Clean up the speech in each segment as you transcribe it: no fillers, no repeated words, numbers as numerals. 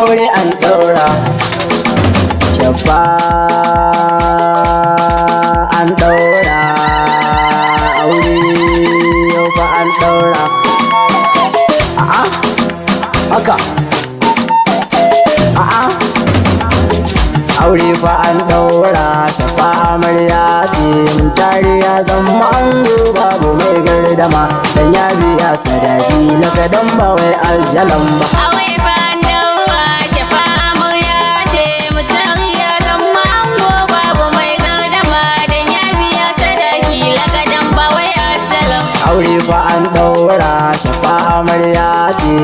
Aure an ɗaura, Shafa an ɗaura aure, yau fa an ɗaura. A'a, haka, a'a, aure fa an ɗaura. Shafa amarya ce, Tari ya zama ango, babu mai gardama, dan ya biya sadaki na kadan, ba wai aljalan ba. Aure fa an daura, Shafa amarya ce, Mutari ya zama ango, babu mai gardama, dan ya biya sadaki lakadan, ba wai ajalan. Aure fa an ɗaura, Shafa amarya ce,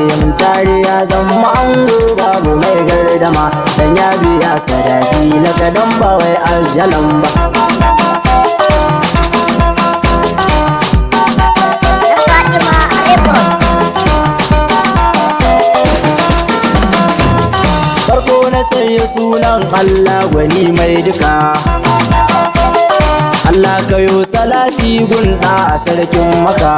Tari ya zama ango, babu mai gardama, dan ya biya sadaki na kadan, ba wai aljalan ba. Na Fatima Record. Farko na sanya sunan Allah, gwani mai duka. Allah kayo salati gunɗa a sarkin Maka.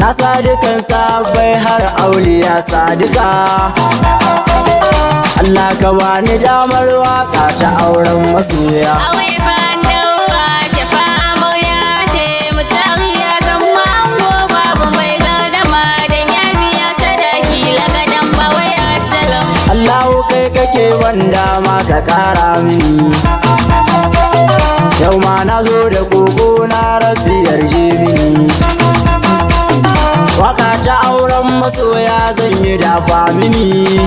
Na sadikan sabai har auliya sadika. Allah ka bani damar waka ta auren masoya. Aure fa an daura, Shafa amarya ce, Mutari ya zama ango, babu mai gardama, dan ya biya sadaki lakadan, ba wai ajalan. Allahu, kai kake wanda ma ka kara mini. Yau ma na zo da koko na, Rabbi yarje mini. Waka ta auren masoya zan yi, dafa mini.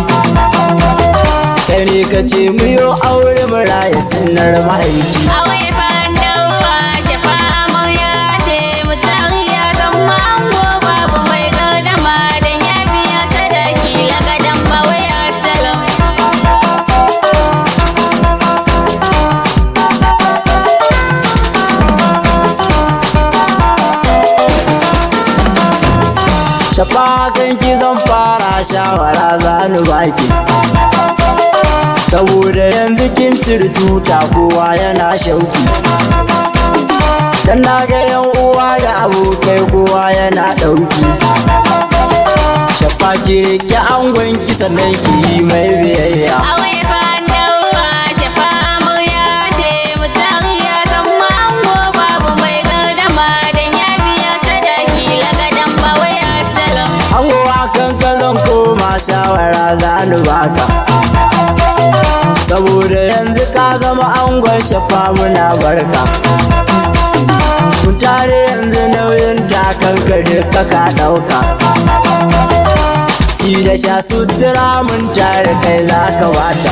Kai ne ka ce mu yo aure mu raye sunnar ma'aiki. Aure fa an daura, Shafa amarya ce, Mutari ya zama ango, babu mai gardama, dan ya biya sadaki lakadan, ba wai ajalan. Shafa kanki zan fara, shawara za ni baki. Saboda yanzu kin ciri tuta, kowa yana shauki. Dan na ga yan uwa da abokai, kowa yana ɗauki. Shafa, ki riƙe angon ki, sannan ki yi mai biyayya. Aure fa an daura, Shafa amarya ce, Mutari ya zama ango, babu mai gardama, dan ya biya sadaki lakadan, ba wai ajalan. Ango, akan ka zan koma, shawara za ni baka. Saboda yanzu ka zama angon Shafa, muna barka. Kun tare yanzu, nauyin takanka duka ka ɗauka. Ci da sha, sutura, mun tare kai za ka bata.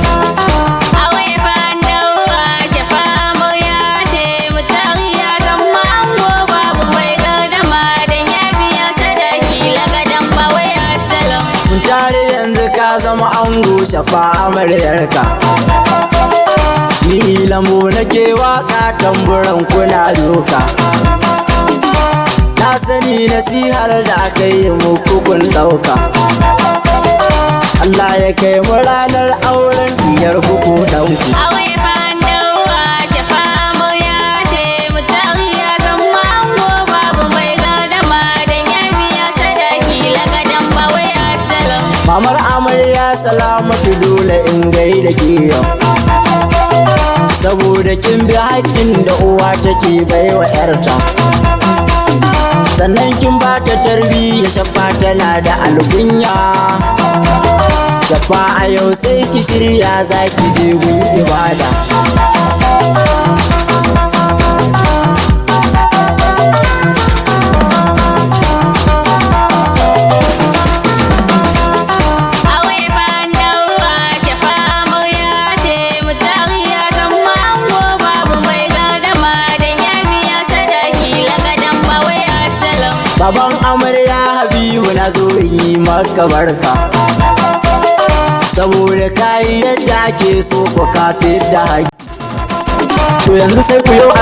Aure fa an daura, Shafa amarya ce, Mutari ya zama ango, babu mai gardama, dan ya biya sadaki lakadan, ba wai ajalan. Mun tare yanzu ka zama ango, Shafa amaryarka. Ni lambu nake waka, tamburan kuna doka. Na sani nasihar da aka yi muku kun ɗauka. Allah ya kai mu ranar auren diyar kuku ɗanku. Aure fa an daura, Shafa amarya ce, Mutari ya zama ango, babu mai gardama, dan ya biya sadaki lakadan, ba wai ajalan. Mamar amarya Salamatu, dole in gaida ke yau. Saboda kin bi haƙƙin da uwa take baiwa 'yarta. Sannan kin ba ta tarbiyya, Shafa tana da alkunya. Shafa, a yau sai ki shirya, za ki je gun ibada. Aure fa an daura, Shafa amarya ce, Mutari ya zama ango, babu mai gardama, dan ya biya sadaki lakadan, ba wai ajalan. Baban amarya Habibu, na zo in yi maka barka. Saboda kayi yadda ake so, ko ka da haƙƙi. To yanzu sai ku yau a